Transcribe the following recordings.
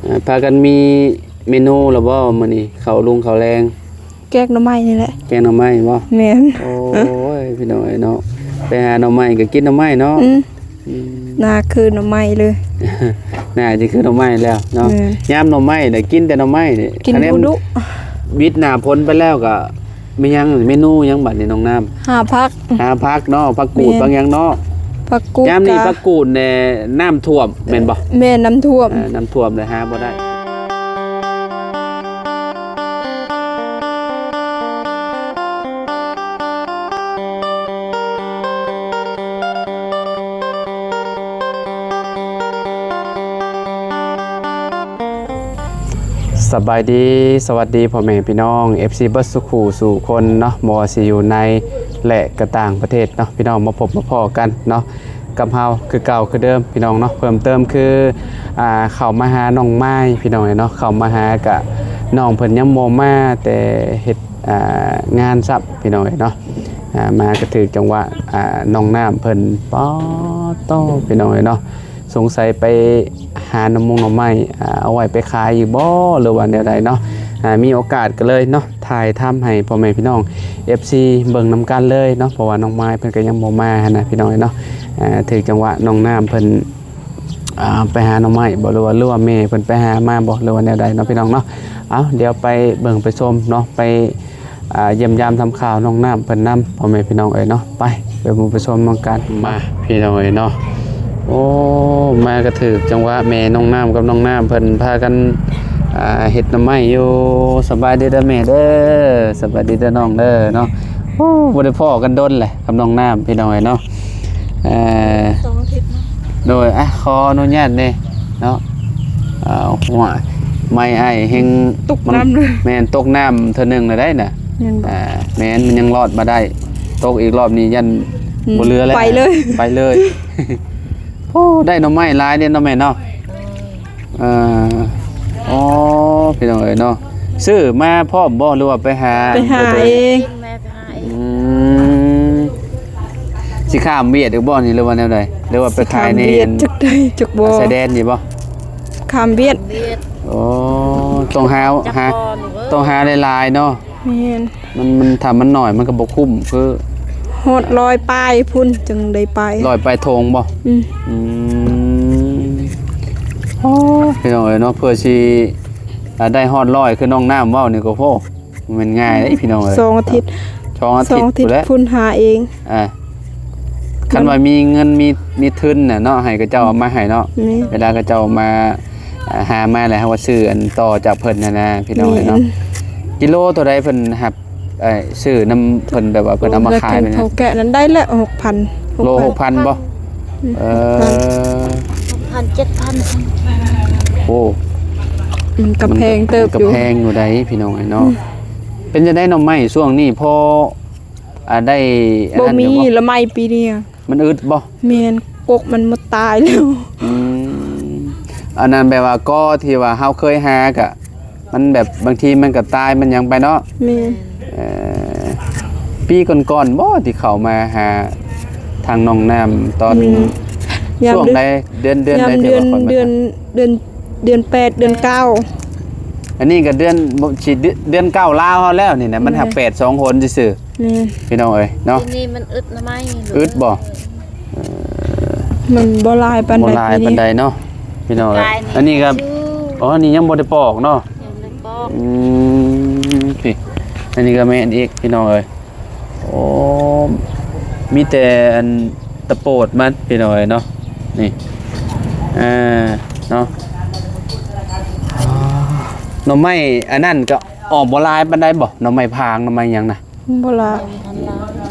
ອ່າ ພາກັນມີເມນູແລ້ວບໍ່ມື້ນີ້ ເຂົ້າລຸງເຂົ້າແລງ? ແກງໜໍ່ໄມ້ນີ້ແຫຼະ. ແກງໜໍ່ໄມ້ບໍ່? ແມ່ນ. ໂອ້ຍ ພີ່ນ້ອງເອີຍເນາະ ໄປຫາໜໍ່ໄມ້ກໍກິນໜໍ່ໄມ້ເນາະ. ອືມ ອືມ ໜ້າຄືໜໍ່ໄມ້ເລີຍ. ໜ້າຈະຄືໜໍ່ໄມ້ແລ້ວເນາະ. ແມ່ນ. ຍາມໜໍ່ໄມ້ນະ ກິນແຕ່ໜໍ່ໄມ້ນີ້. ກິນ ຄັນແມ່ນ ບໍ່ດຸ. ວິດໜ້າຝົນໄປແລ້ວກໍ ມີຫຍັງ ເມນູຫຍັງບັດນີ້ນ້ອງນ້ຳ? ຫາຜັກ. ຫາຜັກເນາະ ຜັກກູດ. ແມ່ນ. ຜັກຫຍັງເນາະ? ຜັກກູດ. ຍາມນີ້ ກະ ຜັກກູດແດ່ ນ້ຳຖ້ວມແມ່ນບໍ່? ແມ່ນ ນ້ຳຖ້ວມ. ເອີ ນ້ຳຖ້ວມເລີຍຫາບໍ່ໄດ້. ສະບາຍດີ ສະຫວັດດີພໍ່ແມ່ພີ່ນ້ອງ ເອັຟຊີ ເບິດສູ່ຄູ່ສູ່ຄົນເນາະ ບໍ່ວ່າຊິຢູ່ໃນ ແລະ ກະຕ່າງປະເທດເນາະ ພີ່ນ້ອງ ມາພົບມາພໍ້ກັນເນາະ ກັບເຮົາຄືເກົ່າຄືເດີມ ພີ່ນ້ອງເນາະ. ເພີ່ມເຕີມຄື ອ່າ ເຂົ້າມາຫານ້ອງມາຍ ພີ່ນ້ອງເອີຍເນາະ. ເຂົ້າມາຫາກະ ນ້ອງເພິ່ນຍັງບໍ່ມາ ແຕ່ເຮັດ ອ່າ ງານຊ້ຳ ພີ່ນ້ອງເອີຍເນາະ. ອ່າ ມາກະຖືກຈັງຫວະ ອ່າ ນ້ອງນ້ຳເພິ່ນ ປາດໂທ້ ພີ່ນ້ອງເອີຍເນາະ ສົງໄສໄປຫາໜໍ່ມົງໜໍ່ໄມ້ ອ່າ ເອົາໄວ້ໄປຂາຍອີກບໍ່ ຫຼືວ່າແນວໃດເນາະ. ອ່າ ມີໂອກາດກໍເລີຍເນາະ ຖ່າຍທຳໃຫ້ພໍ່ແມ່ພີ່ນ້ອງ ເອັຟຊີ ເບິ່ງນຳກັນເລີຍເນາະ ເພາະວ່ານ້ອງມາຍເພິ່ນກໍຍັງບໍ່ມາຫັ້ນນະ ພີ່ນ້ອງເອີຍເນາະ. ອ່າ ຖືກຈັງຫວະນ້ອງນ້ຳເພິ່ນ ອ່າ ໄປຫາໜໍ່ໄມ້ບໍ່ ຫຼືວ່າ ຫຼືວ່າແມ່ເພິ່ນໄປຫາມາບໍ່ ຫຼືວ່າແນວໃດເນາະ ພີ່ນ້ອງເນາະ. ເອົາ ດຽວໄປເບິ່ງໄປຊົມເນາະ ໄປ ອ່າ ຢ້ຽມຢາມທຳຂ່າວນ້ອງນ້ຳເພິ່ນນຳ ພໍ່ແມ່ພີ່ນ້ອງເອີຍເນາະ. ໄປ ໄປເບິ່ງໄປຊົມນຳກັນ ມາ ພີ່ນ້ອງເອີຍເນາະ. ໂອ້ ມາກະຖືກຈັງຫວະ ແມ່ນ້ອງນ້ຳກັບນ້ອງນ້ຳເພິ່ນພາກັນ ອ່າ ເຮັດໜໍ່ໄມ້ຢູ່. ສະບາຍດີເດີແມ່ເດີ ສະບາຍດີເດີນ້ອງເດີເນາະ. ໂອ້ ບໍ່ໄດ້ພໍ້ກັນດົນແຫຼະກັບນ້ອງນ້ຳ ພີ່ນ້ອງເອີຍເນາະ. ເອີ ສອງອາທິດເນາະ. ໂດຍ ອ່ະ ຂໍອະນຸຍາດແດ່ເນາະ. ເອົາ ໂອ້ຍ ໄມ້ອ້າຍແຮງ ຕົກນ້ຳເລີຍ. ແມ່ນ ຕົກນ້ຳເທື່ອໜຶ່ງແລ້ວໄດ໋ນະ. ແມ່ນບໍ່? ອ່າ ແມ່ນ ມັນຍັງລອດມາໄດ້ ຕົກອີກລອບນີ້ຢ້ານ ອືມ ບໍ່ເຫຼືອແລ້ວ ໄປເລີຍ ໄປເລີຍ. ໂອ້ ໄດ້ໜໍ່ໄມ້ຫຼາຍເດ້ເນາະແມ່ເນາະ. ເອີ ອໍ ພີ່ນ້ອງເອີຍເນາະ ຊື້ມາພ້ອມບໍ່ ຫຼືວ່າໄປຫາ? ໄປຫາເອງ ແມ່ໄປຫາເອງ. ອືມ ຊິຂ້າມຫວຽດອີກບໍ່ນີ້ ຫຼືວ່າແນວໃດ ຫຼືວ່າໄປຂາຍໃນ ຊິຂ້າມຫວຽດຈັກໄດ້ຈັກບໍ່ ຊາຍແດນນີ້ບໍ່? ຂ້າມຫວຽດ. ໂອ້ ຕ້ອງຫາ ຫາ ຕ້ອງຫາຫຼາຍໆເນາະ. ແມ່ນ. ມັນ ມັນ ຖ້າມັນໜ້ອຍມັນກໍບໍ່ຄຸ້ມ ຄືຮອດຮ້ອຍປາຍພຸ້ນຈຶ່ງໄດ້ໄປ. ຮ້ອຍປາຍຖົງບໍ່? ອືມ ອືມ ໂອ້ ພີ່ນ້ອງເອີຍເນາະ ເພື່ອຊິ ອ່າ ໄດ້ຮອດຮ້ອຍ ຄືນ້ອງນ້ຳເວົ້ານີ້ກໍ ໂອ້ ບໍ່ແມ່ນງ່າຍເດ້ພີ່ນ້ອງເອີຍ. ສອງອາທິດ ສອງອາທິດ ສອງອາທິດພຸ້ນແຫຼະ ພຸ້ນຫາເອງ. ອ່າ ຄັນວ່າມີເງິນ ມີ ມີທຶນນະເນາະ ໃຫ້ເຂົາເຈົ້າເອົາມາໃຫ້ເນາະ. ແມ່ນ. ເວລາເຂົາເຈົ້າມາ ອ່າ ຫາມາແລ້ວ ເຮົາກໍຊື້ອັນຕໍ່ຈາກເພິ່ນຫັ້ນນະ ພີ່ນ້ອງເອີຍເນາະ. ແມ່ນ. ກິໂລເທົ່າໃດເພິ່ນຮັບ ເອີ ຊື້ນຳເພິ່ນ ແບບວ່າເພິ່ນເອົາມາຂາຍ ເທົ່າແກ່ນເຖົ້າແກ່ນັ້ນໄດ້ແລ້ວ ຫົກພັນ. ໂລ ຫົກພັນບໍ່? ອືມ ເອີ ຫົກພັນ ເຈັດພັນ. ໂອ້ ມັນກໍແພງເຕີບຢູ່ ມັນກໍແພງຢູ່ໃດ໋ ພີ່ນ້ອງເອີຍເນາະ. ອືມ ເປັນຈັ່ງໃດໜໍ່ໄມ້ຊ່ວງນີ້ ພໍ ອ່າ ໄດ້ອັນນັ້ນຢູ່ບໍ່? ບໍ່ມີ ລະໄມ້ປີນີ້ ມັນອຶດບໍ່? ແມ່ນ ກົກມັນໝົດຕາຍແລ້ວ. ອືມ ອັນນັ້ນແບບວ່າກໍທີ່ວ່າເຮົາເຄີຍຫາກະ ມັນແບບບາງທີມັນກໍຕາຍມັນຫຍັງໄປເນາະ. ແມ່ນ. ເອີ ປີກ່ອນໆບໍ່ທີ່ເຂົ້າມາຫາທາງນ້ອງນ້ຳ ຕອນ ອືມ ຊ່ວງໃດ ເດືອນ ເດືອນໃດ ຍາມເດືອນ ທີ່ວ່າຂ້ອຍມາ ເດືອນ ເດືອນ ເດືອນແປດ ເດືອນເກົ້າ. ອັນນີ້ກໍເດືອນ ບໍ່ ຊິເດືອນ ເດືອນເກົ້າລາວເຮົາແລ້ວນີ້ນະ. ແມ່ນ. ມັນຫາກແປດສອງຄົນຊື່ໆ. ແມ່ນ. ພີ່ນ້ອງເອີຍເນາະ ປີນີ້ມັນອຶດໜໍ່ໄມ້ ອຶດບໍ່? ເອີ ມັນບໍ່ຫຼາຍປານໃດ ບໍ່ຫຼາຍປານໃດເນາະ ພີ່ນ້ອງເອີຍ. ອັນນີ້ກໍ ອໍ ອັນນີ້ຍັງບໍ່ໄດ້ປອກເນາະ. ຍັງບໍ່ໄດ້ປອກ. ອືມ ພີ່ ອັນນີ້ກໍແມ່ນອີກ ພີ່ນ້ອງເອີຍ. ໂອ້ ມີແຕ່ອັນຕະໂປດມັນ ພີ່ນ້ອງເອີຍເນາະ. ນີ້ ອ່າ ເນາະ ໜໍ່ໄມ້ອັນນັ້ນກໍອອກບໍ່ຫຼາຍປານໃດບໍ່? ໜໍ່ໄມ້ຜາງ ໜໍ່ໄມ້ຫຍັງນະ? ບໍ່ຫຼາຍ.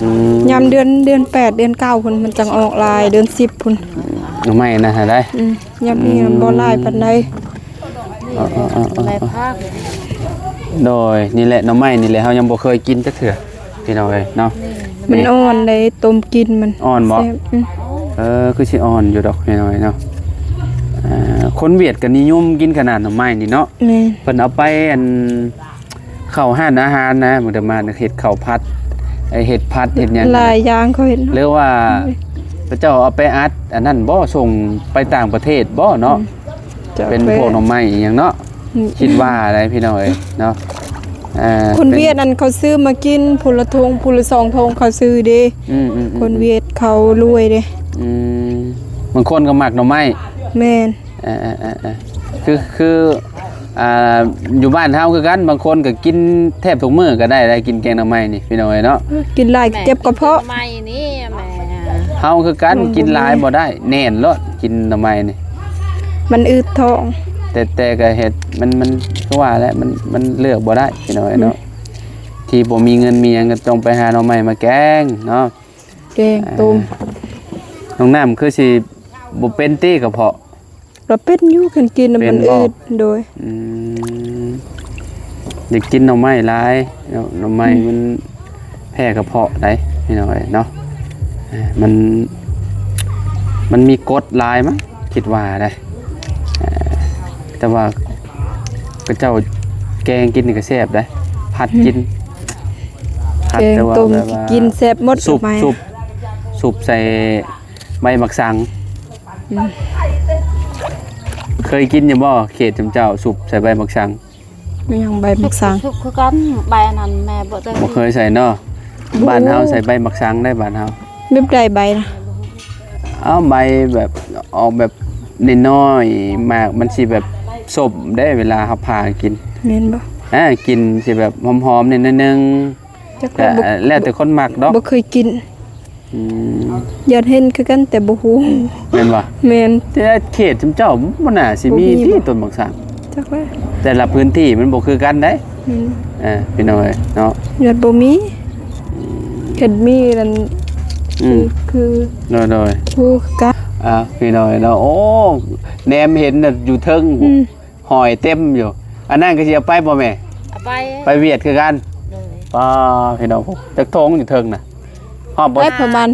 ອືມ ຍາມເດືອນ ເດືອນແປດ ເດືອນເກົ້າພຸ້ນ ມັນຈັ່ງອອກຫຼາຍ ເດືອນສິບພຸ້ນ. ໜໍ່ໄມ້ນະ ຫາໄດ້. ອືມ ຍາມນີ້ມັນບໍ່ຫຼາຍປານໃດ. ອືມ ເອີໆໆໆ ໂດຍ ນີ້ແຫຼະ ໜໍ່ໄມ້ນີ້ແຫຼະ ເຮົາຍັງບໍ່ເຄີຍກິນຈັກເທື່ອ ພີ່ນ້ອງເອີຍເນາະ. ມັນອ່ອນເດ້ ຕົ້ມກິນມັນ ອ່ອນບໍ່? ແຊບ. ອືມ ເອີ ຄືຊິອ່ອນຢູ່ດອກ ພີ່ນ້ອງເອີຍເນາະ. ເອີ ຄົນຫວຽດກໍນິຍົມກິນຂະໜາດໜໍ່ໄມ້ນີ້ເນາະ. ແມ່ນ. ເພິ່ນເອົາໄປອັນ ເຂົ້າຮ້ານອາຫານນະ ມື້ດາມານເຮັດເຂົ້າຜັດ ເຮັດຜັດເຮັດຫຍັງ ຫຼາຍຢ່າງເຂົາເຮັດເນາະ ຫຼືວ່າ ອືມ ເຂົາເຈົ້າເອົາໄປອັດອັນນັ້ນບໍ່ ສົ່ງໄປຕ່າງປະເທດບໍ່ເນາະ. ອືມ ຈະເປັນພວກໜໍ່ໄມ້ອີ່ຫຍັງເນາະ ອືມ ຄິດວ່າໄດ໋ພີ່ນ້ອງເອີຍເນາະ. ອ່າ ຄົນຫວຽດນັ້ນເຂົາຊື້ມາກິນ ຜູ້ລະຖົງ ຜູ້ລະສອງຖົງ ເຂົາຊື້ເດ້. ອືມໆໆໆ ຄົນຫວຽດເຂົາລວຍເດ້. ອືມ ບາງຄົນກໍມັກໜໍ່ໄມ້. ແມ່ນ. ເອີໆໆໆ ຄື ຄື ອ່າ ຢູ່ບ້ານເຮົາຄືກັນ ບາງຄົນກໍກິນແທບທຸກມື້ກໍໄດ້ ໄດ້ກິນແກງໜໍ່ໄມ້ນີ້ພີ່ນ້ອງເອີຍເນາະ. ກິນຫຼາຍກໍເຈັບກະເພາະ. ແມ່ນ ແກງໜໍ່ໄມ້ນີ້ແມ່ ເຮົາຄືກັນ ອືມ ກິນຫຼາຍບໍ່ໄດ້ ແໜ້ນໂລດ ກິນໜໍ່ໄມ້ນີ້ ມັນອືດທ້ອງ. ແຕ່ ແຕ່ກໍເຮັດ ມັນ ມັນ ຄືວ່າແຫຼະ ມັນ ມັນເລືອກບໍ່ໄດ້ພີ່ນ້ອງເອີຍເນາະ. ອືມ ທີ່ບໍ່ມີເງິນມີຫຍັງກໍຕ້ອງໄປຫາໜໍ່ໄມ້ມາແກງເນາະ ແກງຕົ້ມ. ອ່າ ນ້ອງນ້ຳຄືຊິບໍ່ເປັນຕິກະເພາະ? ລະເປັນຢູ່ ຄັນກິນນະມັນອືດ. ໂດຍ. ອືມ ໄດ້ກິນໜໍ່ໄມ້ຫຼາຍເນາະ ໜໍ່ໄມ້ ອືມ ມັນແພ້ກະເພາະໄດ໋ພີ່ນ້ອງເອີຍເນາະ. ເອີ ມັນ ມັນມີກົດຫຼາຍມັ້ງ ຄິດວ່າໄດ໋. ເອີ ແຕ່ວ່າເຂົາເຈົ້າແກງກິນນີ້ກໍແຊບໄດ໋ ຜັດກິນ ອືມ ຜັດ ແກງ ແຕ່ວ່າ ຕົ້ມ ແບບວ່າ ກິນແຊບໝົດ ສຸບ ໄປ ສຸບ ສຸບໃສ່ ໃບໝາກສັງ. ອືມ ເຄີຍກິນຢູ່ບໍ່ ເຂດຈຳເຈົ້າ ສຸບໃສ່ໃບໝາກສັງ? ແມ່ນຫຍັງໃບໝາກສັງ? ສຸບ ສຸບຄືກັນ ໃບອັນນັ້ນແມ່ບໍ່ໄດ້ ບໍ່ເຄີຍໃສ່ເນາະ. ບໍ່ ບ້ານເຮົາໃສ່ໃບໝາກສັງໄດ໋ ບ້ານເຮົາ. ແບບໃດໃບນະ? ເອົາໃບແບບ ອອກແບບນ້ອຍໆ ໝາກມັນຊິແບບສົ້ມເດ້ ເວລາເຮົາຜ່າກິນ. ແມ່ນບໍ່? ອ່າ ກິນຊິແບບຫອມໆ ແດ່ໜ້ອຍໜຶ່ງ. ຈັກ ແລ້ວ ແລ້ວແຕ່ຄົນມັກດອກ ບໍ່ເຄີຍກິນ. ອືມ ຢາກເຫັນຄືກັນແຕ່ບໍ່ຮູ້ ແມ່ນບໍ່? ແມ່ນ. ແຕ່ເຂດຊຸມເຈົ້າບໍ່ໜ້າຊິມີ ບໍ່ມີ ຕິ ບໍ່ ຕົ້ນບັກສັງ. ຈັກແຫຼະ ແຕ່ລະພື້ນທີ່ມັນບໍ່ຄືກັນເດ້. ອືມ ເອີ ພີ່ນ້ອງເອີຍເນາະ ຍັງບໍ່ມີ. ອືມ ຄັນມີນັ້ນ ອືມ ຄື ຄື ໂດຍໆ ຄືກັນ. ອ່າ ພີ່ນ້ອງເອີຍເນາະ ໂອ້ ແນມເຫັນຢູ່ເທິງ ອືມ ຫອຍເຕັມຢູ່. ອັນນັ້ນກໍຊິເອົາໄປບໍ່ແມ່? ເອົາໄປ ໄປຫວຽດຄືກັນ. ໂດຍ. ປ້າ ພີ່ນ້ອງ ຈັກຖົງຢູ່ເທິງນະ? ຮອດບໍ່? ໄດ້ປະມານ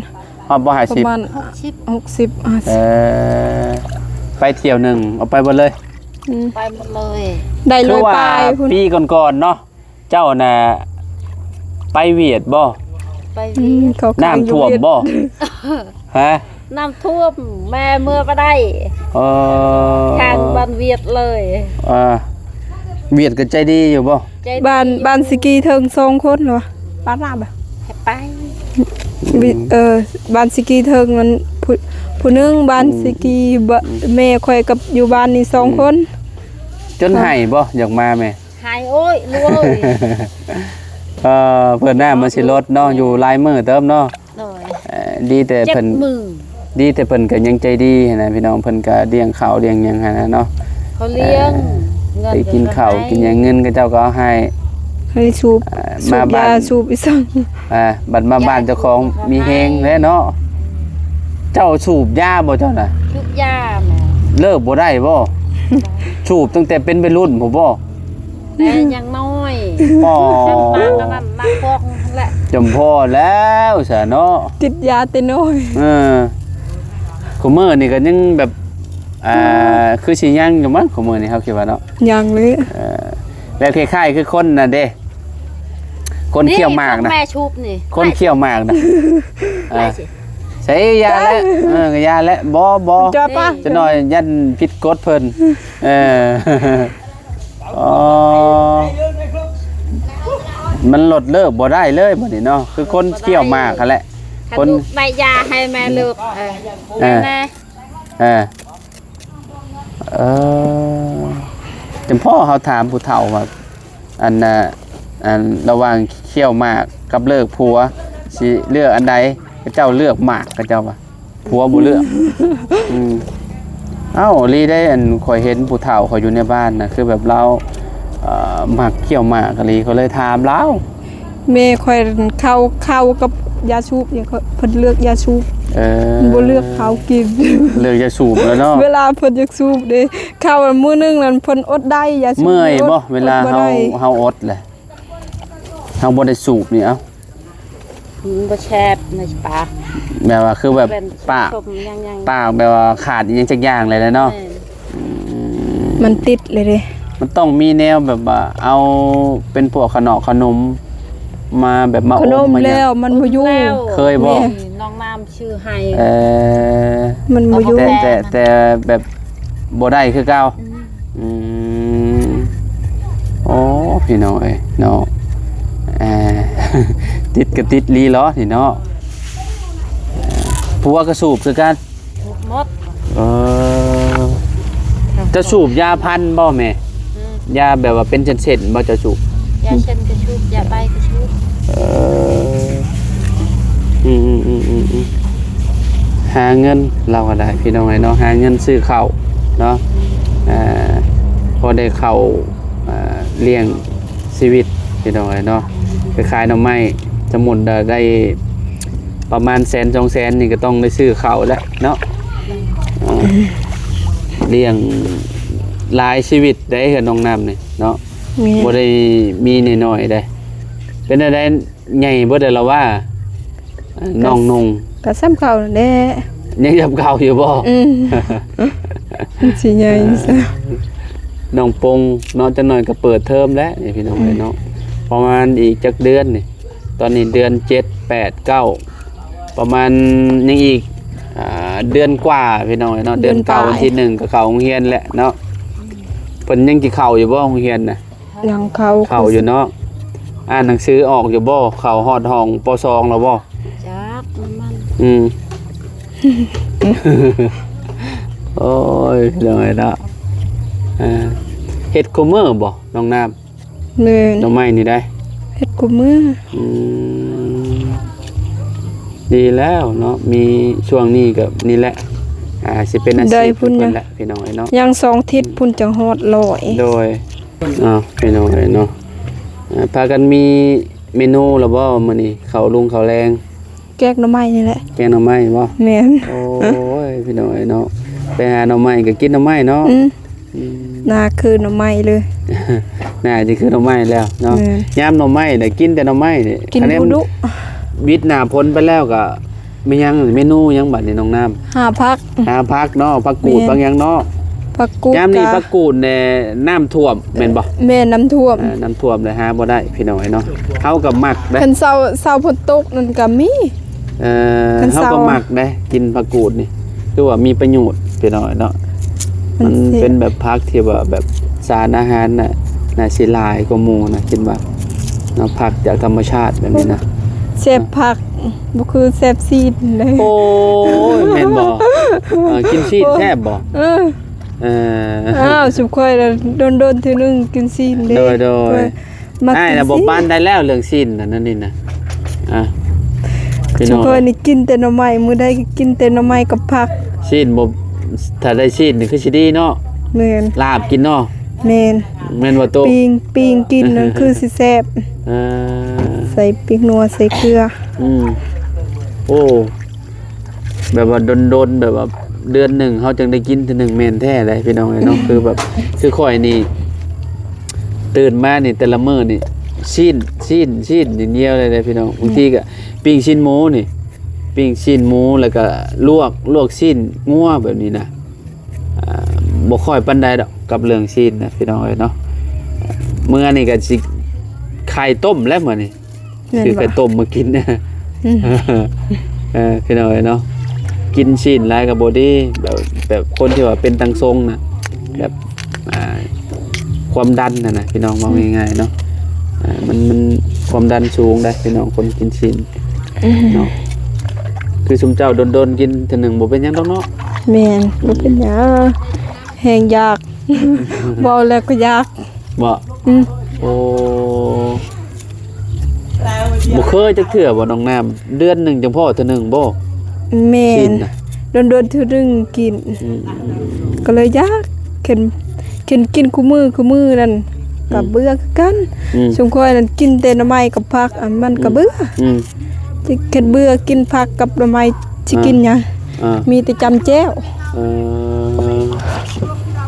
ຮອດບໍ່ ຫ້າສິບ? ປະມານຫົກສິບ ຫົກສິບ ຫ້າສິບ. ເອີ ໄປທ່ຽວໜຶ່ງເອົາໄປເບິດເລີຍ? ອືມ ໄປໝົດເລີຍ. ໄດ້ຮ້ອຍປາຍພຸ້ນ. ຄືວ່າປີກ່ອນໆເນາະ ເຈົ້ານະໄປຫວຽດບໍ່? ໄປຫວຽດ. ອືມ ເຂົາ ນ້ຳຖ້ວມບໍ່? ຮະ? ນ້ຳຖ້ວມ ແມ່ເມືອບໍ່ໄດ້. ເອີ ທາງບ້ານຫວຽດເລີຍ. ເອີ ຫວຽດກໍໃຈດີຢູ່ບໍ່? ໃຈດີ. ບ້ານ ບ້ານຊິກີເທິງສອງຄົນຫວາ? ປານນັ້ນບໍ່? ໃຫ້ໄປ ເອີ ບ້ານຊິກີເທິງນັ້ນ ຜູ້ ຜູ້ໜຶ່ງ ບ້ານ ອືມ ຊິກີ ບ- ອືມ ແມ່ຂ້ອຍກັບຢູ່ບ້ານນີ້ສອງ ອືມ ຄົນ. ຈົນໄຫ້ບໍ່? ຢາກມາແມ່. ຫາຍໂອ້ຍລູກເອີຍ. ເອີ ເພິ່ນນ້ຳມັນຊິລົດເນາະ ຢູ່ຫຼາຍມື້ເຕີບເນາະ. ໂດຍ. ເອີ ດີແຕ່ເພິ່ນ ເຈັດມື້ ດີແຕ່ເພິ່ນກໍຍັງໃຈດີຫັ້ນນະພີ່ນ້ອງ ເພິ່ນກໍລ້ຽງເຂົ້າລ້ຽງຫຍັງຫັ້ນນະເນາະ. ເຂົາລ້ຽງ ເອີ ເງິນ ໄປກິນເຂົ້າ ເຂົາກໍໃຫ້ ກິນຫຍັງ ເງິນເຂົາເຈົ້າກໍເອົາໃຫ້ ໃຫ້ສູບ ເອີ ສູບຢາ ສູບອີ່ສັງ. ອ່າ ບັດມາບ້ານເຈົ້າຂອງມີແຮງແລ້ວເນາະ. ເຈົ້າສູບຢາບໍ່ເຈົ້ານະ? ສູບຢາແມ່. ເລີກບໍ່ໄດ້ບໍ່? ສູບຕັ້ງແຕ່ເປັນໄວລຸ້ນພຸ້ນບໍ່? ແຕ່ຍັງນ້ອຍ. ອໍ ມາກໍນັ້ນ ມາພວກນັ້ນແຫຼະ. ຈຳພໍແລ້ວຊະເນາະ ຕິດຢາແຕ່ນ້ອຍ. ເອີ ຄູ່ມື້ນີ້ກໍຍັງແບບ ອ່າ ອືມ ຄືຊິຍັງຢູ່ມັ້ງ ຄູ່ມື້ນີ້ເຮົາຄິດວ່າເນາະ. ຍັງເລີຍ. ເອີ ແບບຄ້າຍໆຄືຄົນນັ້ນເດ້ ຄົນຂ້ຽວໝາກນະ ນີ້ຂອງແມ່ຊຸບນີ້ ຄົນຂ້ຽວໝາກນະ. ເອີ ໃສ່ຢາແຫຼະ. ເອີ ຢາແຫຼະ ບໍ່ ບໍ່ ຈະໜ້ອຍຢ້ານຜິດກົດເພິ່ນ. ເອີ ອໍ ມັນລົດເລີກບໍ່ໄດ້ເລີຍບັດນີ້ເນາະ ຄືຄົນຂ້ຽວໝາກຫັ້ນແຫຼະ. ຄົນ ໃບຢາໃຫ້ແມ່ເລີກ. ເອີ ເອີ ແມ່ ເອີ ເອີ ຈຳພໍເຮົາຖາມຜູ້ເຖົ້າວ່າ ອັນ ອັນ ລະຫວ່າງຂ້ຽວໝາກກັບເລີກຜົວ ຊິເລືອກອັນໃດ? ເຂົາເຈົ້າເລືອກໝາກ ເຂົາເຈົ້າວ່າ ຜົວບໍ່ເລືອກ. ອືມ ເອົ້າ ອີ່ຫຼີເດ້ ອັນ ຂ້ອຍເຫັນຜູ້ເຖົ້າຂ້ອຍຢູ່ໃນບ້ານນະ ຄືແບບລາວ ເອີ ມັກຂ້ຽວໝາກອີ່ຫຼີ ຂ້ອຍເລີຍຖາມລາວ. ແມ່ຂ້ອຍເຂົ້າ ເຂົ້າກັບຢາສູບ ເພິ່ນເລືອກຢາສູບ. ເອີ ບໍ່ເລືອກເຂົ້າກິນ ເລືອກຢາສູບແລ້ວເນາະ. ເວລາເພິ່ນຢາກສູບເດ້ ເຂົ້າມື້ໜຶ່ງນັ້ນເພິ່ນອົດໄດ້ ຢາສູບ. ເມື່ອຍບໍ່ ເວລາເຮົາ ເຮົາອົດແຫຼະ ເຮົາບໍ່ໄດ້ສູບນີ້ ເອົ້າ ມັນບໍ່ແຊບໃນປາກ. ແບບວ່າຄືແບບປາກ ປາກແບບວ່າຂາດອີ່ຫຍັງຈັກຢ່າງເລີຍແຫຼະເນາະ. ແມ່ນ. ອືມ ມັນຕິດເລີຍເດ້. ມັນຕ້ອງມີແນວແບບວ່າເອົາເປັນພວກຂະໜອກຂະໜົມມາແບບມາອົມມາຫຍັງ. ຂະໜົມແລ້ວມັນບໍ່ຢູ່. ເຄີຍບໍ່? ແມ່ນ. ນ້ອງນ້ຳຊື້ໃຫ້. ເອີ ມັນບໍ່ຢູ່. ແຕ່ ແຕ່ ແຕ່ແບບບໍ່ໄດ້ຄືເກົ່າ. ອືມ ພີ່ນ້ອງເອີຍເນາະ. ເອີ ຕິດກໍຕິດລີ້ເນາະນີ້ເນາະ. ເອີ ຜົວກໍສູບຄືກັນ? ສູບໝົດ. ເອີ ເຈົ້າສູບຢາພັນບໍ່ແມ່? ອືມ ຢາແບບວ່າເປັນເສັ້ນໆບໍ່ ເຈົ້າສູບ? ຢາເສັ້ນກໍສູບ ຢາໃບກໍສູບ. ເອີ ອືມໆ ຫາເງິນລາວກໍໄດ້ພີ່ນ້ອງເອີຍເນາະ ຫາເງິນຊື້ເຂົ້າເນາະ. ເອີ ພໍໄດ້ເຂົ້າ ເອີ ລ້ຽງຊີວິດພີ່ນ້ອງເອີຍເນາະ. ໄປຂາຍໜໍ່ໄມ້ ສົມມຸດໄດ້ປະມານແສນສອງແສນນີ້ ກໍຕ້ອງໄດ້ຊື້ເຂົ້າແລ້ວເນາະ. ເອີ ລ້ຽງຫຼາຍຊີວິດເດ້ ເຮືອນນ້ອງນ້ຳນີ້ເນາະ. ແມ່ນ ບໍ່ໄດ້ມີນ້ອຍໆເດ້. ເປັນແນວໃດ ໃຫຍ່ເບິດແລ້ວລະວ່າ ນ້ອງນຸ່ງ? ກໍສ່ຳເກົ່ານັ້ນແຫຼະ. ຍັງສ່ຳເກົ່າຢູ່ບໍ່? ອືມ ມັນຊິໃຫຍ່ຊະ. ເອີ ນ້ອງປົງເນາະ ຈັກໜ້ອຍກໍເປີດເທີມແລ້ວນີ້ພີ່ນ້ອງເອີຍເນາະ. ອືມ ປະມານອີກຈັກເດືອນນີ້? ຕອນນີ້ເດືອນເຈັດ ແປດ ເກົ້າ ປະມານຍັງອີກ ອ່າ ເດືອນກວ່າພີ່ນ້ອງເອີຍເນາະ. ເດືອນເກົ້າ ເດືອນປາຍ ວັນທີໜຶ່ງກໍເຂົ້າໂຮງຮຽນແລ້ວເນາະ. ເພິ່ນຍັງຊິເຂົ້າຢູ່ບໍ່ໂຮງຮຽນນະ? ຍັງເຂົ້າ ເຂົ້າຢູ່ເນາະ. ອ່ານໜັງສືອອກຢູ່ບໍ່? ເຂົ້າຮອດຫ້ອງ ປ.ສອງ ແລ້ວບໍ່? ຈັກນຳມັນ. ອືມ ໂອ້ຍ ພີ່ນ້ອງເອີຍເນາະ. ເອີ ເຮັດຄູ່ມື້ບໍ່ນ້ອງນ້ຳ? ແມ່ນ ໜໍ່ໄມ້ນີ້ໄດ໋ ເຮັດຄູ່ມື້. ອືມ ດີແລ້ວເນາະ ມີຊ່ວງນີ້ກໍນີ້ແຫຼະ ອ່າ ຊິເປັນອາຊີບເພິ່ນແຫຼະ ພີ່ນ້ອງເອີຍເນາະ. ຍັງສອງທິດພຸ້ນຈັ່ງຮອດຮ້ອຍ. ໂດຍ ເອົາ ພີ່ນ້ອງເອີຍເນາະ. ອ່າ ພາກັນມີເມນູແລ້ວບໍ່ມື້ນີ້ ເຂົ້າລຸງເຂົ້າແລງ? ແກງໜໍ່ໄມ້ນີ້ແຫຼະ. ແກງໜໍ່ໄມ້ບໍ່? ແມ່ນ. ໂອ້ຍ ພີ່ນ້ອງເອີຍເນາະ ໄປຫາໜໍ່ໄມ້ກໍກິນໜໍ່ໄມ້ເນາະ. ອືມ ອືມ ໜ້າຄືໜໍ່ໄມ້ເລີຍ. ໜ້າຊິຄືໜໍ່ໄມ້ແລ້ວເນາະ. ແມ່ນ ຍາມໜໍ່ໄມ້ນະ ກິນແຕ່ໜໍ່ໄມ້ນີ້. ກິນ ຄັນແມ່ນ ດຸໆ ວິດໜ້າຝົນໄປແລ້ວກໍ ແມ່ນຫຍັງ ເມນູຫຍັງບັດນີ້ນ້ອງນ້ຳ? ຫາຜັກ ຫາຜັກເນາະ. ຜັກກູດ ແມ່ນ ຜັກຫຍັງເນາະ? ຜັກກູດ. ຍາມນີ້ ກະ ຜັກກູດແດ່ ນ້ຳຖ້ວມແມ່ນບໍ່? ແມ່ນ ນ້ຳຖ້ວມ. ເອີ ນ້ຳຖ້ວມເລີຍ ຫາບໍ່ໄດ້ພີ່ນ້ອງເອີຍເນາະ. ເຮົາກໍມັກເດ້ ຄັນເຊົ້າ ເຊົ້າຝົນຕົກນັ້ນກໍມີ. ເອີ ເຮົາກໍມັກເດ້ ກິນຜັກກູດນີ້ ຄືວ່າມີປະໂຫຍດພີ່ນ້ອງເອີຍເນາະ. ມັນ ມັນເປັນແບບຜັກທີ່ວ່າແບບສານອາຫານນະ ໜ້າຊິຫຼາຍກວ່າໝູ່ນະ ຄິດວ່າເນາະ ຜັກຈາກທຳມະຊາດແບບນີ້ນະ. ແຊບຜັກ ບໍ່ຄືແຊບຊີ້ນເດ້. ໂອ້ຍ ແມ່ນບໍ່? ເອີ ກິນຊີ້ນແຊບບໍ່? ເອີ ເອີ ອ້າວ ຊຸມຂ້ອຍລະດົນໆເທື່ອໜຶ່ງກິນຊີ້ນເດ້. ໂດຍໆ ຂ້ອຍມັກກິນຊີ້ນ. ອ້າຍນະບໍ່ປານໃດແລ້ວເລື່ອງຊີ້ນນັ້ນນີ້ນະ. ອ່າ ພີ່ນ້ອງ ຂ້ອຍນີ້ກິນແຕ່ໜໍ່ໄມ້ ມື້ໃດກໍກິນແຕ່ໜໍ່ໄມ້ກັບຜັກ. ຊີ້ນບໍ່ ຖ້າໄດ້ຊີ້ນນີ້ຄືຊິດີເນາະ. ແມ່ນ ລາບກິນເນາະ. ແມ່ນ ແມ່ນບໍ່ໂຕ? ປີ້ງ ປີ້ງກິນນັ້ນຄືຊິແຊບ. ເອີ ໃສ່ປີ້ງນົວ ໃສ່ເກືອ. ອືມ ໂອ້ ແບບວ່າດົນໆ ແບບວ່າເດືອນໜຶ່ງເຮົາຈຶ່ງໄດ້ກິນເທື່ອໜຶ່ງ ແມ່ນແທ້ເດ້ພີ່ນ້ອງເອີຍເນາະ. ຄືແບບ ຄືຂ້ອຍນີ້ ຕື່ນມານີ້ແຕ່ລະມື້ນີ້ ຊີ້ນ ຊີ້ນ ຊີ້ນຢ່າງດຽວເລີຍເດ້ພີ່ນ້ອງ. ບາງທີກໍປີ້ງຊີ້ນໝູນີ້ ປີ້ງຊີ້ນໝູ ແລ້ວກໍລວກ ລວກຊີ້ນງົວແບບນີ້ນະ. ອ່າ ບໍ່ຄ່ອຍປານໃດດອກກັບເລື່ອງຊີ້ນນະພີ່ນ້ອງເອີຍເນາະ. ມື້ນີ້ກໍຊິໄຂ່ຕົ້ມແລ້ວມື້ນີ້ ແມ່ນ ຊື້ໄຂ່ ບໍ່ ຕົ້ມມາກິນ. ອືມ ເອີ ພີ່ນ້ອງເອີຍເນາະ ກິນຊີ້ນຫຼາຍກໍບໍ່ດີ ແບບ ແບບຄົນທີ່ວ່າເປັນຕັງຊົງນະ ແບບ ອ່າ ຄວາມດັນຫັ້ນນະພີ່ນ້ອງ ເວົ້າ ອືມ ງ່າຍໆເນາະ. ອ່າ ມັນ ມັນຄວາມດັນສູງໄດ໋ພີ່ນ້ອງ ຄົນກິນຊີ້ນ ອືມ ເນາະ. ຄືຊຸມເຈົ້າດົນໆກິນເທື່ອໜຶ່ງ ບໍ່ເປັນຫຍັງດອກເນາະ. ແມ່ນ ບໍ່ເປັນຫຍັງ ແຮງຢາກ ເວົ້າແລ້ວກໍຢາກ. ບໍ່? ອືມ ໂອ້ ບໍ່ເຄີຍຈັກເທື່ອບໍ່ນ້ອງນ້ຳ? ເດືອນໜຶ່ງຈັ່ງພໍ້ເທື່ອໜຶ່ງບໍ່? ແມ່ນ ຊີ້ນນະ ດົນໆເທື່ອໜຶ່ງກິນ. ອືມ ກໍເລີຍຢາກ ຄັນ ຄັນກິນຄູ່ມື້ ຄູ່ມື້ນັ້ນ ອືມ ກໍເບື່ອຄືກັນ. ອືມ ຊຸມຂ້ອຍນັ້ນກິນແຕ່ໜໍ່ໄມ້ກັບຜັກ ອັນມັນກໍເບື່ອ. ອືມ ອືມ ຄັນເບື່ອກິນຜັກກັບໜໍ່ໄມ້ ຊິກິນຫຍັງ? ອ່າ ມີແຕ່ຈ້ຳແຈ່ວ. ເອີ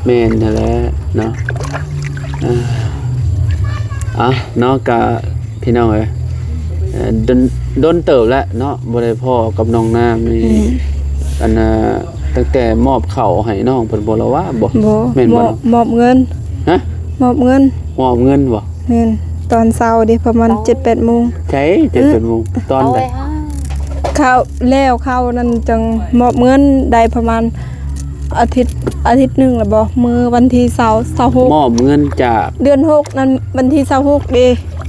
ແມ່ນຫັ້ນແຫຼະເນາະ. ເອີ ອ່ະ ເນາະ ກະ ພີ່ນ້ອງເອີຍ ເອີ ດົນ ດົນເຕີບແລ້ວເນາະ ບໍ່ໄດ້ພໍ້ກັບນ້ອງນ້ຳນີ້. ອືມ ອັນນ່າ ຕັ້ງແຕ່ມອບເຂົ້າໃຫ້ນ້ອງເພິ່ນບໍ່ລະວ່າບໍ່? ບໍ່ ແມ່ນບໍ່? ມອບ ມອບເງິນ. ຮະ? ມອບເງິນ. ມອບເງິນບໍ່? ແມ່ນ ຕອນເຊົ້າເດ້ ປະມານເຈັດແປດໂມງ. ໃຊ່ ເຈັດແປດໂມງ. ເອີ ຕອນໃດ? ເຂົ້າແລ້ວ ເຂົ້ານັ້ນຈັ່ງມອບເງິນໄດ້ປະມານ ອາທິດ ອາທິດໜຶ່ງແລ້ວບໍ່? ມື້ວັນທີຊາວ ຊາວຫົກ ມອບເງິນຈາກ ເດືອນຫົກນັ້ນ ວັນທີຊາວຫົກເດ້.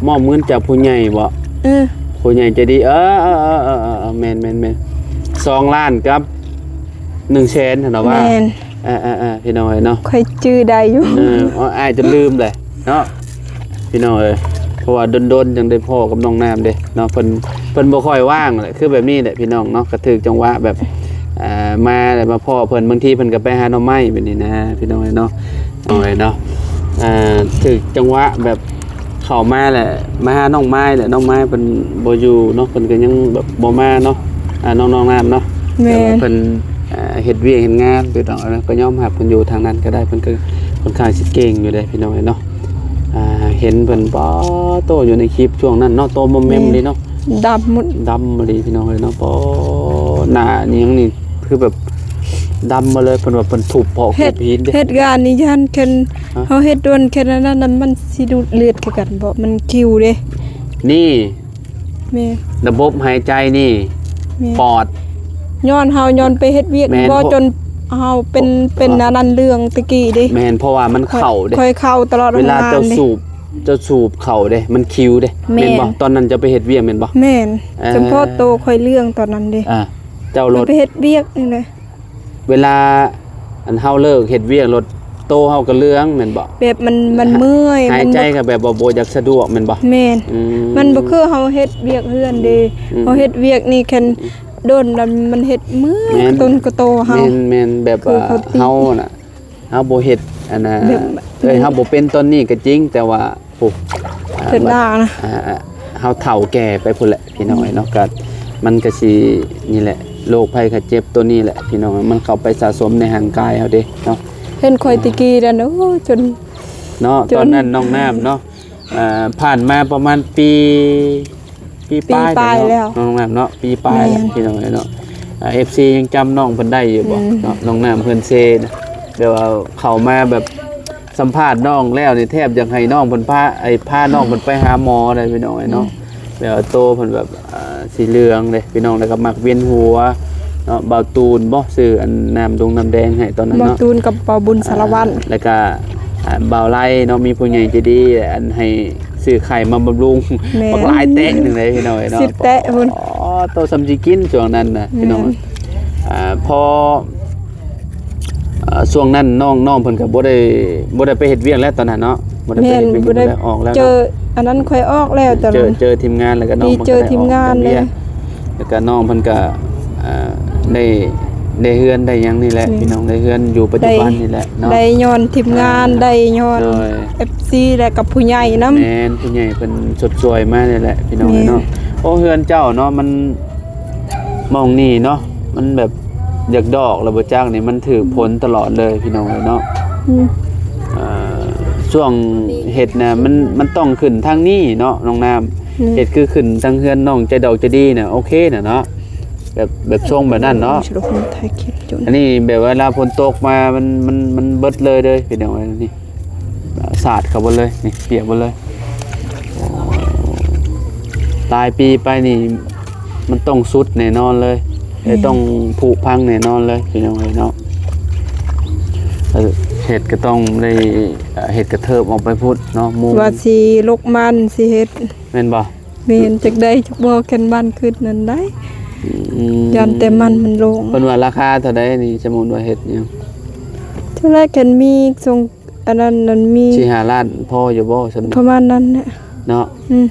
ມອບເງິນຈາກຜູ້ໃຫຍ່ບໍ່? ເອີ ຜູ້ໃຫຍ່ໃຈດີ. ເອີ ເອີ ເອີ ເອີ ແມ່ນໆໆ ສອງລ້ານກັບໜຶ່ງແສນຫັ້ນນະວ່າ. ແມ່ນ. ເອີໆໆ ພີ່ນ້ອງເອີຍເນາະ ຂ້ອຍຈື່ໄດ້ຢູ່. ເອີ ອ້າຍຈົນລືມເລີຍເນາະ ພີ່ນ້ອງເອີຍ ເພາະວ່າດົນໆ ຈັ່ງໄດ້ພໍ້ກັບນ້ອງນ້ຳເດ້ເນາະ. ເພິ່ນ ເພິ່ນບໍ່ຄ່ອຍວ່າງແຫຼະ ຄືແບບນີ້ແຫຼະ ພີ່ນ້ອງເນາະ. ກະຖືກຈັງຫວະແບບ ອ່າ ມາແລ້ວມາພໍ້ເພິ່ນ ບາງທີເພິ່ນກະໄປຫາໜໍ່ໄມ້ແບບນີ້ນະ ພີ່ນ້ອງເອີຍເນາະ. ນ້ອງເອີຍເນາະ ອ່າ ຖືກຈັງຫວະແບບ ເຂົ້າມາແຫຼະ ມາຫານ້ອງມາຍແຫຼະ. ນ້ອງມາຍເພິ່ນບໍ່ຢູ່ເນາະ ເພິ່ນກະຍັງແບບບໍ່ມາເນາະ ອ່າ ນ້ອງ ນ້ອງນ້ຳເນາະ. ແມ່ນ. ແຕ່ວ່າເພິ່ນ ອ່າ ເຮັດວຽກເຮັດງານ ພີ່ນ້ອງເອີຍເນາະ ກະຍອມຮັບເພິ່ນຢູ່ທາງນັ້ນກະໄດ້. ເພິ່ນກະຄ່ອນຂ້າງຊິເກັ່ງຢູ່ເດ້ ພີ່ນ້ອງເອີຍເນາະ. ອ່າ ເຫັນເພິ່ນ ປາໂຕ ຢູ່ໃນຄລິບຊ່ວງນັ້ນເນາະ ໂຕມອມແມມເລີຍເນາະ. ດຳໝົດ ດຳອີ່ຫຼີ ພີ່ນ້ອງເອີຍເນາະ. ປາ ໜ້ານີ້ຫຍັງນີ້ ຄືແບບດຳໝົດເລີຍ. ເພິ່ນວ່າເພິ່ນທຸບເພາະ ເຮັດ ເຮັດງານນີ້ຢ້ານແຄ່ນ ຮະ ເຮົາເຮັດດວນແຄ່ນອັນນັ້ນ ມັນຊິດູດເລືອດຄືກັນບໍ່? ມັນຄິວເດ້. ນີ້ ແມ່ນ. ລະບົບຫາຍໃຈນີ້ ແມ່ນ ປອດ ຍ້ອນເຮົາ ຍ້ອນໄປເຮັດວຽກ ແມ່ນ ບໍ່ ເພາະ ຈົນເຮົາເປັນ ເພາະ ເປັນອັນນັ້ນເລື່ອງຕະກີ້ເດ້. ແມ່ນ ເພາະວ່າມັນເຂົ້າເດ້ ຂ້ອຍເຂົ້າຕະຫຼອດ ເວລາເຈົ້າສູບ ເຈົ້າສູບເຂົ້າເດ້ ມັນຄິວເດ້. ແມ່ນ ແມ່ນບໍ່? ຕອນນັ້ນເຈົ້າໄປເຮັດວຽກແມ່ນບໍ່? ແມ່ນ. ອ່າ ສຳເພາະໂຕຂ້ອຍເລື່ອງຕອນນັ້ນເດ້. ອ່າ ເຈົ້າລົດ ຂ້ອຍໄປເຮັດວຽກນີ້ແຫຼະ. ເວລາອັນເຮົາເລີກເຮັດວຽກໂລດ ໂຕເຮົາກະເຫຼືອງແມ່ນບໍ່? ແບບມັນ ມັນເມື່ອຍ ຫາຍໃຈກະແບບວ່າບໍ່ຢາກສະດວກແມ່ນບໍ່? ແມ່ນ. ອືມ ມັນບໍ່ຄືເຮົາເຮັດວຽກເຮືອນເດ້. ອືມ ເຮົາເຮັດວຽກນີ້ແຄ່ນ ອືມ ດົນລະມັນເຮັດເມື່ອຍ ແມ່ນ ຕົ້ນກະໂຕເຮົາ. ແມ່ນໆ ແບບວ່າເຮົານະ ເຮົາບໍ່ເຮັດອັນນະ ແບບ ເອີຍ ເຮົາບໍ່ເປັນຕອນນີ້ກະຈິງ ແຕ່ວ່າ ໂອ້ ອ່າ ເທື່ອໜ້ານະ ອ່າ ເຮົາເຖົ້າແກ່ໄປພຸ້ນແຫຼະ ພີ່ນ້ອງເອີຍເນາະ. ກະ ມັນກະຊິ ນີ້ແຫຼະ ໂລກໄພໄຂ້ເຈັບໂຕນີ້ແຫຼະ ພີ່ນ້ອງ ມັນເຂົ້າໄປສະສົມໃນຮ່າງກາຍເຮົາເດ້ເນາະ. ເຫັນຂ້ອຍແຕ່ກີ້ນັ້ນ ໂອ້ ຈົນ ເນາະ ຈົນ ຕອນນັ້ນນ້ອງນ້ຳເນາະ ອ່າ ຜ່ານມາປະມານປີ ປີປາຍ ປີປາຍແລ້ວ ນ້ອງນ້ຳເນາະ ປີປາຍແລ້ວ ແມ່ນ ພີ່ນ້ອງເອີຍເນາະ. ອ່າ ເອັຟຊີ ຍັງຈຳນ້ອງເພິ່ນໄດ້ຢູ່ບໍ່ ອືມ ເນາະ? ນ້ອງນ້ຳເພິ່ນເຊນະ ແບບວ່າເຂົ້າມາແບບ ສຳພາດນ້ອງແລ້ວນີ້ ແທບຢາກໃຫ້ນ້ອງເພິ່ນພາ ໄອ້ ພານ້ອງເພິ່ນໄປຫາໝໍໄດ໋ ພີ່ນ້ອງເອີຍເນາະ. ອືມ ແບບວ່າໂຕເພິ່ນແບບ ອ່າ ສີເຫຼືອງເດ້ ພີ່ນ້ອງ ແລ້ວກະມັກວຽນຫົວເນາະ. ບ່າວຕູນບໍ່ ຊື້ອັນນ້ຳດົງນ້ຳແດງໃຫ້ຕອນນັ້ນເນາະ ບ່າວຕູນກັບບ່າວບຸນສາລະວັນ ອ່າ ແລ້ວກະ ອ່າ ບ່າວໄລເນາະ ມີຜູ້ໃຫຍ່ໃຈດີ ອັນໃຫ້ຊື້ໄຂ່ມາບຳລຸງ ແມ່ນ ບັກຫຼາຍແຕະໜຶ່ງເດ້ ພີ່ນ້ອງເອີຍເນາະ ສິບແຕະພຸ້ນ. ອໍ ໂຕ ສ່ຳຊິກິນຊ່ວງນັ້ນນະ ພີ່ນ້ອງ. ແມ່ນ. ອ່າ ພໍ ອ່າ ຊ່ວງນັ້ນນ້ອງ ນ້ອງເພິ່ນກະບໍ່ໄດ້ ບໍ່ໄດ້ໄປເຮັດວຽກແລ້ວຕອນນັ້ນເນາະ ບໍ່ໄດ້ໄປເຮັດວຽກ ແມ່ນ ບໍ່ໄດ້ ບໍ່ໄດ້ອອກແລ້ວເນາະ ເຈີ ອັນນັ້ນຂ້ອຍອອກແລ້ວຕອນນັ້ນ ເຈີທີມງານ ແລ້ວກະນ້ອງເພິ່ນກະໄດ້ອອກ ເຈີທີມງານ ແລ້ວກະນ້ອງເພິ່ນກະ ອ່າ ໄດ້ ໄດ້ເຮືອນໄດ້ຫຍັງນີ້ແຫຼະ ແມ່ນ ພີ່ນ້ອງ ໄດ້ເຮືອນຢູ່ປັດຈຸບັນນີ້ແຫຼະເນາະ ໄດ້ຍ້ອນທີມງານ ອ່າ ໄດ້ຍ້ອນ ໂດຍ ເອັຟຊີ ແລະກະຜູ້ໃຫຍ່ນຳ ແມ່ນ ຜູ້ໃຫຍ່ເພິ່ນຊົດຊ່ວຍມານີ້ແຫຼະ ພີ່ນ້ອງເອີຍເນາະ. ແມ່ນ. ໂອ້ ເຮືອນເຈົ້າເນາະ ມັນ ໝ່ອງນີ້ເນາະ ມັນແບບຢາກດອກແລ້ວບໍ່ຈັກນີ້ ມັນຖືກຝົນຕະຫຼອດເລີຍ ພີ່ນ້ອງເອີຍເນາະ. ອືມ ອ່າ ຊ່ວງເຮັດນະ ມັນ ມັນຕ້ອງຂຶ້ນທາງນີ້ເນາະ ນ້ອງນ້ຳ ອືມ ເຮັດຄືຂຶ້ນທາງເຮືອນນ້ອງໃຈດອກໃຈດີນະ ໂອເຄນະເນາະ ແບບ ແບບຊົງແບບນັ້ນເນາະ. ອັນນີ້ແບບເວລາຝົນຕົກມາ ມັນ ມັນ ມັນເບິດເລີຍເດີ ພີ່ນ້ອງເອີຍນີ້. ສາດເຂົ້າເບິດເລີຍນີ້ ປຽກເບິດເລີຍ. ໂອ້ ຫຼາຍປີໄປນີ້ ມັນຕ້ອງສຸດແນ່ນອນເລີຍ ແມ່ນ ຕ້ອງຜຸພັງແນ່ນອນເລີຍ ພີ່ນ້ອງເອີຍເນາະ. ເອີ ເຮັດກະຕ້ອງໄດ້ ເຮັດກະເທີບອອກໄປພຸ້ນເນາະ ໝູ່ ວ່າຊິຫຼົກມັນຊິເຮັດ ແມ່ນບໍ່? ແມ່ນ ຈັກໄດ້ຈັກບໍ່ ແກ່ນບ້ານຂຶ້ນນັ້ນໄດ໋. ອືມ ຢ້ານແຕ່ມັນມັນລົງ. ເພິ່ນວ່າລາຄາເທົ່າໃດນີ້ ສົມມຸດວ່າເຮັດຫຍັງ? ເທົ່າໃດ ແກ່ນມີສົ່ງ ອັນນັ້ນ ນັ້ນມີ ສີ່ຫ້າລ້ານພໍຢູ່ບໍ່ ສ່ຳນີ້? ປະມານນັ້ນແຫຼະເນາະ. ອືມ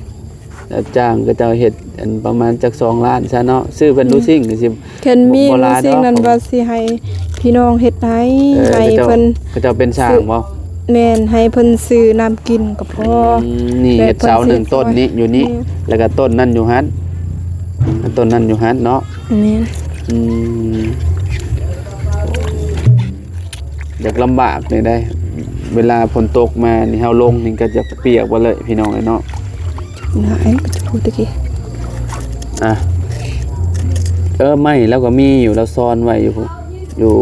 ແລ້ວຈ້າງເຂົາເຈົ້າເຮັດ ອັນ ປະມານຈັກສອງລ້ານຊະເນາະ ຊື້ເປັນ ອືມ ລູຊິງກະຊິ ແມ່ນ ມີ ບໍ່ຫຼາຍດອກ ລູຊິງນັ້ນວ່າຊິໃຫ້ພີ່ນ້ອງເຮັດໃຫ້ ເອີ ໃຫ້ເພິ່ນ ເຂົາເຈົ້າ ເຂົາເຈົ້າເປັນຊ່າງບໍ່? ແມ່ນ ໃຫ້ເພິ່ນຊື້ນ້ຳກິນກະພໍ. ອືມ ນີ້ເຮັດເສົາໜຶ່ງຕົ້ນນີ້ຢູ່ນີ້ ແມ່ນ ແລ້ວກະຕົ້ນນັ້ນຢູ່ຫັ້ນ ຕົ້ນນັ້ນຢູ່ຫັ້ນເນາະ. ແມ່ນ. ອືມ ຢາກລຳບາກນີ້ໄດ໋ ເວລາຝົນຕົກມານີ້ ເຮົາລົງນີ້ກະຈະປຽກເບິດເລີຍ ພີ່ນ້ອງເອີຍເນາະ. ນາຍກະຈະພູດຕະກີ້ ອ່ະ ເອີ ໄມ້ລາວກະມີຢູ່ ລາວຊ້ອນໄວ້ຢູ່ພຸ້ນ ຢູ່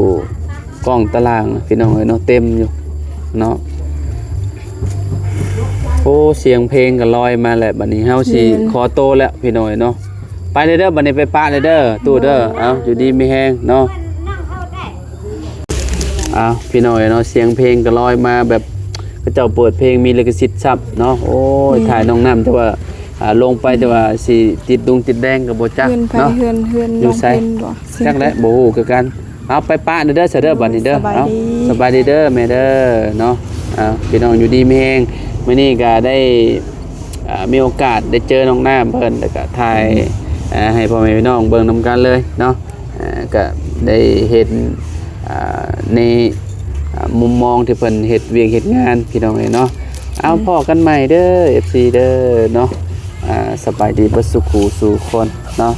ກ້ອງຕາລ່າງນະ ພີ່ນ້ອງເອີຍເນາະ ເຕັມຢູ່ເນາະ. ໂອ້ ສຽງເພງກະລອຍມາແລ້ວ ບາດນີ້ເຮົາຊິ ແມ່ນ ຂໍໂຕແລ້ວ ພີ່ນ້ອງເອີຍເນາະ. ໄປເລີຍເດີ ບາດນີ້ໄປປະເລີຍເດີ ຕູ້ເດີ ເອົາ ຢູ່ດີມີແຮງເນາະ. ເອີ ອ້າວ ພີ່ນ້ອງເອີຍເນາະ ສຽງເພງກໍລອຍມາແບບ ເຂົາເຈົ້າເປີດເພງມີລິຂະສິດຊັບເນາະ. ໂອ້ຍ ແມ່ນ ຖ່າຍນ້ອງນ້ຳ ແຕ່ວ່າ ອ່າ ລົງໄປ ແຕ່ວ່າຊິຕິດດຸງຕິດແດງກໍບໍ່ຈັກ ເຮືອນໃຜ ເນາະ ເຮືອນ ເຮືອນ ຢູ່ໃສ ນ້ອງເພັນບໍ່? ຈັກແຫຼະ ບໍ່ຮູ້ຄືກັນ. ເອົາ ໄປປະເດີ ເດີ ຊະເດີ ເອີ ບັດນີ້ເດີ. ສະບາຍດີ ເອົາ ສະບາຍດີເດີແມ່ເດີເນາະ. ອ່າ ພີ່ນ້ອງຢູ່ດີມີແຮງ ມື້ນີ້ກໍໄດ້ ອ່າ ມີໂອກາດໄດ້ເຈີນ້ອງນ້ຳເພິ່ນ ແລ້ວກໍຖ່າຍ ອືມ ອ່າ ໃຫ້ພໍ່ແມ່ພີ່ນ້ອງເບິ່ງນຳກັນເລີຍເນາະ. ອ່າ ກໍໄດ້ເຫັນ ອ່າ ໃນ ອ່າ ມຸມມອງທີ່ເພິ່ນເຮັດວຽກເຮັດງານ ພີ່ນ້ອງເອີຍເນາະ. ເອົາ ແມ່ນ ພໍ້ກັນໃໝ່ເດີ ເອັຟຊີ ເດີເນາະ. ອ່າ ສະບາຍດີເບິດສູ່ຄູ່ສູ່ຄົນເນາະ.